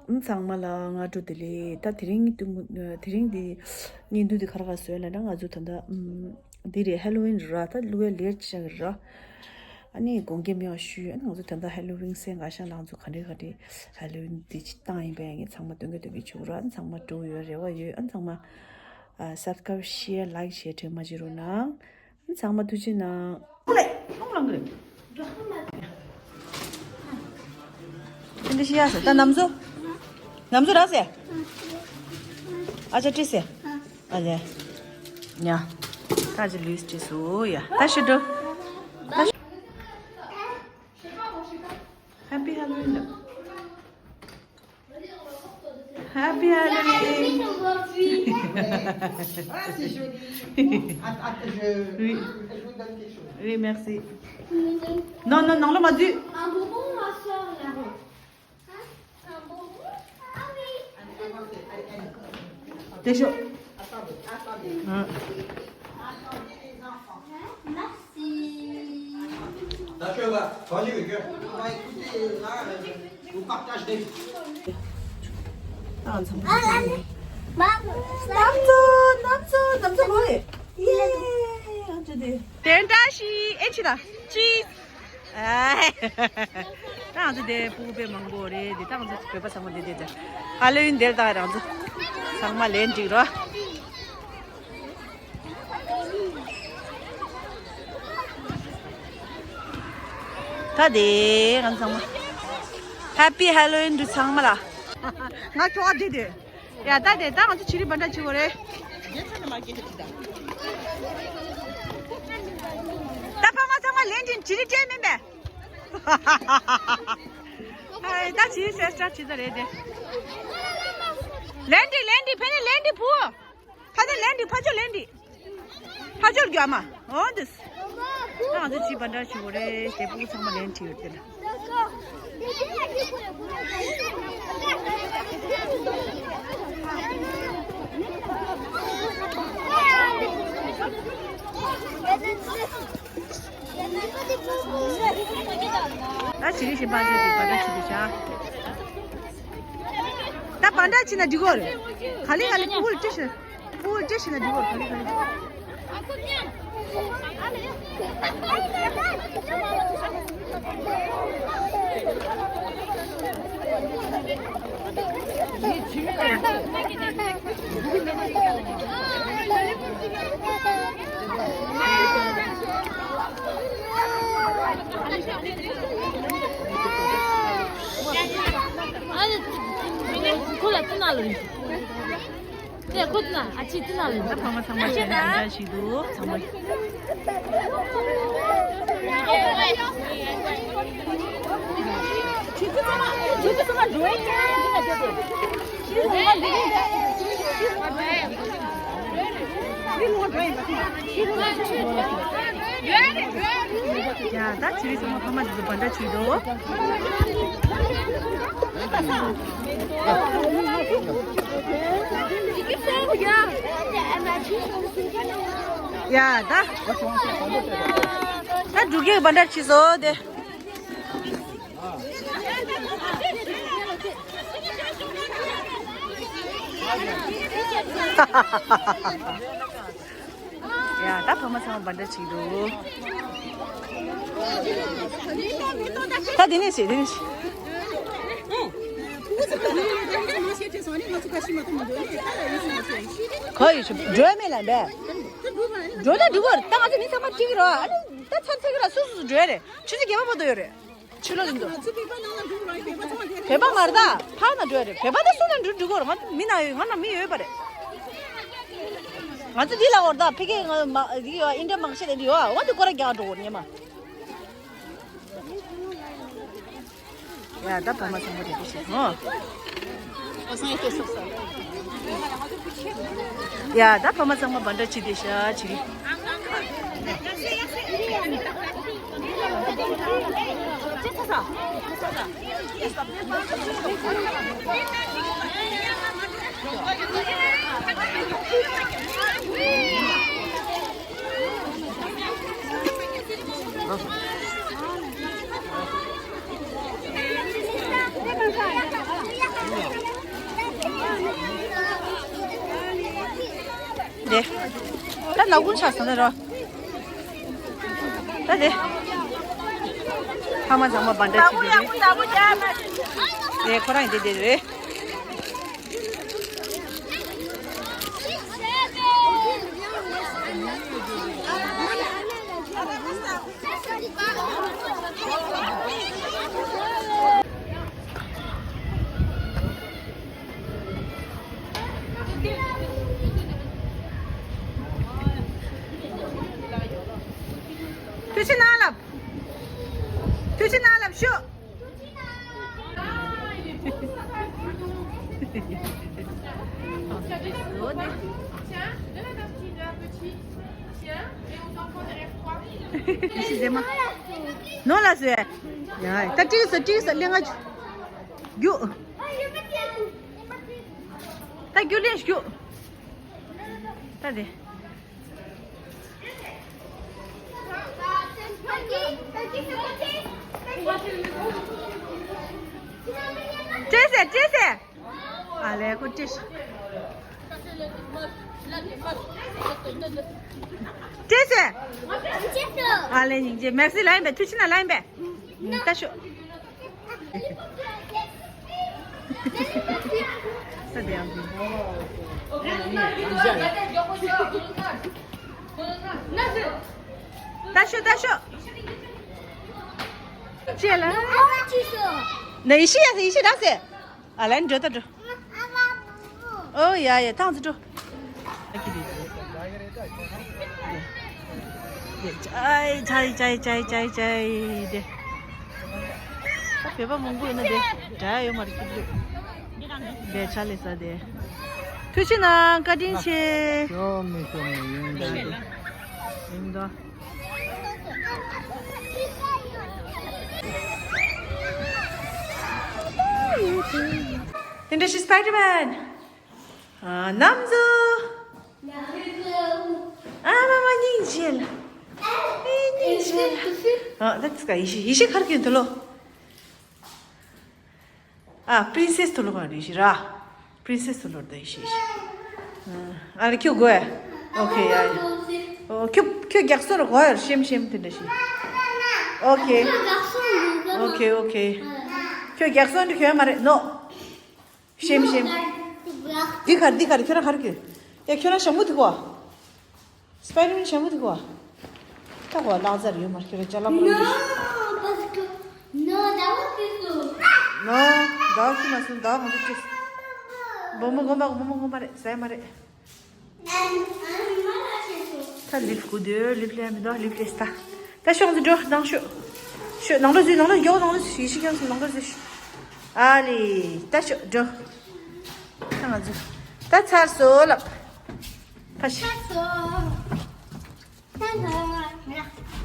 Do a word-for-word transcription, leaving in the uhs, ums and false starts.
ཨུམ། ཚང་མ་ལ་སྔ་དྲོ་བདེ་ལེགས། ད་དེ་རིང་གི་དུས་དེ་རིང་གི་བརྙན་ཐུང་འདི་ག་རེ་ག་རེ་བཟོས་ལབ་ན། ང་ཚོ་ད་ལྟ་ཨུམ། འདི་རེད། ཧེ་ལོ་ཝིན་རེད་ར། ད་གླུ་བའི་ལས་བྱ་གི་ར། ཨ་ནི་དགོངས་འགལ་མེད་པ་ཞུས། ཨ་ནི་ང་ཚོ་ད་ལྟ་ཧེ་ལོ་ཝིན་སེ་འགའ་ཤས་ལ་ང་ཚོ་ག་འདྲ་ག་འདྲ་ཧེ་ལོ་ཝིན་འདི་ཅིག་བཏང་ཡིན་པས། ངས་ཚང་མ་སྟོན་གི་སྟོན་གི་བྱུང་ར། ཨ་ནི་ཚང་མ་འགྲོ་ཡོད་རེ་བ་ཡོད། ཨ་ནི་ཚང་མ་ཨ་སབ་སི་ཀ་རབ་ཤེར་ལའིག་ཤེར་དྲན་མ་བརྗེད་རོགས་གནང་། ཨ་ནི་ཚང་མ་ཐུགས་རྗེ་གནང་། ལེ་ལོང་ལང་གི་རེད། དེ་འདྲ་ཤི་ཡ་ས་ད་ནམ་ཚོ། ནམ་ཚོ་རག་སེ། ཨ་ཅག་བྲིས་སེ། ཨ་ལེ། ཉ། ད་ཅི་ལུས་བྲིས་སུ་ཡ། ད་ཤི་འགྲོ། ད་ཤི། Happy Halloween. Happy Halloween. Ah, c'est joli. Att-, att-, je, oui, je vous donne quelque chose. Oui, merci. Non, non, non, le m'a dit. Un bonbon ou un sort, là ? T'es chaud. Attendez, attendez. Hein. Attendez, les enfants. Merci. D'accord, bah, vas-y, le cœur. On va écouter, là, euh, on partage des. ནམ་ཚོ་ནམ་ཚོ་ལོ་ཡེ། ཡེ། ཨ་ཅོ་དེ། དེ་འདྲ་ཞིག་ཨེ་ཆི་ད། ཅི། ཨ། ད་ང་ཚོ་དེ་སྤུ་གུ་དཔེ་མང་པོ་རེད། དེ་ད་ང་ཚོ་བོད་པ་ཚང་མ་དེ་དེ་དེ། ཧ་ལོ་ཝིན་དེར་ད་རང་ཚོ་ཚང་མ་ལན་འགྲིག་རོགས། ད་དེ་ང་ཚང་མ་Happy Halloween འདུག་ཚང་མ་ལ། ང་ཁྱོ་ག་དེ་དེ། ཡ་ད་དེ་ད་ང་ཚོ་བྱི་རིལ་བྷན་ཌ་བྱེད་དགོས་རེད། ད་ཕ་མ་ཚང་མ་ལན་འགྲིག་བྱི་རིལ་སྤྲད་མིན་པས། ཨ་ད་བྱི་རིལ་སྤྲད་སྤྲད་བྱེད་ས་རེད་དེ། ལན་འགྲིག་ལན་འགྲིག་ཕ་ནི་ལན་འགྲིག་བུ། ཕ་ནི་ལན་འགྲིག་ཕ་ཆོ་ལན་འགྲིག་ཕ་ཆོར་རྒྱ་མ། འོ་འདི། ད་ང་ཚོ་བྱི་རིལ་བྷན་ཌ་བྱེད་དགོས་རེད། དེ་སྤུ་གུ་ཚང་མ་ལན་བྲིས་ཡོད་དེ་ལ། ད་བྱི་རིལ་ཞིམ་པ་ཞིག་གི་བྷན་ཌ་བྱེད་དེ་བྱ། ད་བྷན་ཌ་བྱེད་ན་འགྲིག་གོ་རེད། ག་ལེ་ག་ལེ་ཕྲུ་གུར་སྤྲད་ཤོག་ཕྲུ་གུར་སྤྲད་ཤོག་ན་འགྲིག་གོ་རེད། ག་ལེ་ག་ལེ། ཁོ་ལ་ཏི་ན་ལ་རེད། དེ་ཁོ་ཏི་ན་ཨ་ཅི་ཏི་ན་ལ་རེད། ཕ་མ་ཚང་མ་ཞིག་འདྲ་ཞིག་འདུག་ཚང་མ། ཡ་ད་བྱི་རིལ་ཚང་མ་ཕ་མ་འདི་ཚོ་བྷན་ཌ་བྱེད་འདུག་ཡ་ད། ད་འབྲུག་རྒྱལ་བྷན་ཌ་བྱེད་སོང་དེ། ཡ་ད་ཕ་མ་ཚང་མ་བྷན་ཌ་བྱེད་འདུག་ད་དེ་ནས་བྱེད་དེ་ནས་བྱེད། ག་ཡོད་ཆུ་འགྲོ་མེད་ལ་འདས། འགྲོ་ད་འགྲོ་བར་ད་ང་ཚོ་མི་ཚང་མ་ཁྲིད་ཀྱི་རོགས། ཨ་ནི་ད་ཚར་ཚར་གི་ར་སུ་སུ་འགྲོ་ཡ་རེད། ཆུ་ཚོད་བརྒྱད་པ་བར་དུ་ཡོད་རེད། ཕྱི་ལོགས་ལ་འདུག་བོད་པ་མ་རེད་ད། ཕར་ན་འགྲོ་ཡ་རེད། བོད་པ་ད་སུ་ན་འགྲོ་འགྲོ་གི་རེད། ང་མི་ན་ཡོད། ང་ན་མི་ཡོད་པ་རེད། ང་ཚོ་འདི་ལ་འོར་ད་ཕ་གི་ང་མ་འདི་ཡོད། ཨིན་ཌི་ཡ་མང་ཤས་དེ་འདི་ཡོད། ང་འདི་སྐོར་ར་རྒྱག་འགྲོ་གི་རེད་ཉི་མ། ཡ་ད་ཕ་མ་ཚང་མ་རེ་རེ་ཞིག་ཧོ། ཡ་ད་ཕ་མ་ཚང་མ་བྷན་ཌ་བྱེད་དེ་ཤ་བྱེད་རེད། ད་ནག་ཁུང་ཆགས་སོང་ན་རོ། ད་དེ། ཕ་མ་ཚང་མ་འབའ་འདྲ་བྱེད་ཀྱི་རེད། དེ་ཁོ་རང་ཡི་དེ་དེ་རེད། ཐུགས་རྗེ་གནང་ལབ། ཐུགས་རྗེ་གནང་ལབ་ཤོག། ནོར་ལ་བཟོས། ཡ། ད་ཏིག་ས་ཏིག་ས་ལེན་ང་རྒྱུ། ད་རྒྱུ་ལེན་རྒྱུ། ད་དེ། སྤྲད་ཟེར་སྤྲད་ཟེར། ཨ་ལས་ཁོ་སྤྲད་ཤག་སྤྲད་ཟེར། ཨ་ལས་སྙིང་རྗེ། མེག་སི་ལ་ཡིན་པས། ཐུགས་རྗེ་གནང་། ལ་ཡིན་པས། ད་ཤོག་ད་ཤོག་ད་ཤོག་ཅེས་ལ། ན་ཡེ་ཤེས་ཡ་ཟེར། ཡེ་ཤེས་ར་ཟེར། ཨ་ལན་འགྲོ་ད་འགྲོ། ཨོ་ཡ་ཡ་ཐང་ཚུ་འགྲོ། ཅའི་ཅའི་ཅའི་ཅའི་དེ། ད་བོད་པ་མང་པོ་ཡོད་ན་དེ་འདྲ་ཡོད་མ་རེད་ཀྱི་འདུག་དེ་ཆ་ལེ་ས་དེ། ཐུགས་རྗེ་གནང་། བཀའ་དྲིན་ཆེ། ཤོ་མི་ཤོ་མི་ཡིན་ད་ཡིན་ད། དེ་འདྲ་ཞིག་སྤའི་ཌར་མན། ཨ། ནམ་ཛུ། ཨ་མ་མ་སྙིང་རྗེ་ལ། ཨེ་སྙིང་རྗེ་ལ། ཨ་ད་ཙི་ཀ་ཡེ་ཤེས། ཡེ་ཤེས་གར་གྱོན་དུ་ལོ། ཨ། པྲིན་སེ་སི་ཐུ་ལོ་ག་རེ་ཞིག་ར། པྲིན་སེ་སི་ཐུ་ལོ་རེད་ད་ཡེ་ཤེས་ཡེ་ཤེས། ཨ་རེ་ཁྱོད་དགོས། ཨོ་ཁེ་ཡ་ཡ། ཨོ་ཁྱོད་ཁྱོད་རྒྱག་སོ་ར་གོ་ཡ་ཤེམ་ཤེམ་དེ་འདྲ་ཞིག་ཨོ་ཁེ། ཨོ་ཁེ་ཨོ་ཁེ། ཁྱོད་རྒྱག་སོ་འདྲ་ཁྱོད་མ་རེད་ནོ། ཤེམ་ཤེམ། འདི་གར་འདི་གར་ཁྱོད་རང་གར་གྱོན། ཡ་ཁྱོད་རང་ཞྭ་མོ་འདི་གོ། སྤའི་ཌར་མན་ཞྭ་མོ་འདི་གོ། ད་གོ་ལག་རྩལ་ཡོད་མ་རེད་ཁྱོད་རང་ཅ་ལག་པོ་འདི། ནོ། ཟླ་བ་ཁྱི་མ་སོང་། ཟླ་བ་ང་ཚོ་ཅི། བུ་མོ་སྒོམ་པ་བུ་མོ་སྒོམ་པ་རེད་ཟ་ཡ་མ་རེད། ད་ལིབ་དགོས་འདོད། ལིབ་ལེན་མི་འདུག་ལིབ་ལེན་ད། ད་ཤོག་འདི་འགྲོ་ནང་ཤོག་ཤོག་ནང་ལོགས་འཛུལ། ནང་ལོགས་མགྱོགས་ནང་ལོགས་འཛུལ། ཡེ་ཤེས་ཁྱོད་ཚོ་ནང་ལོགས་འཛུལ། ཨ་ལི། ད་ཤོག་འགྲོ། ད་ང་འཛུལ། ད་ཚར་སོང་ལབ། ཕ་ཤི། ཚར་སོང་། ད་ང་ང་།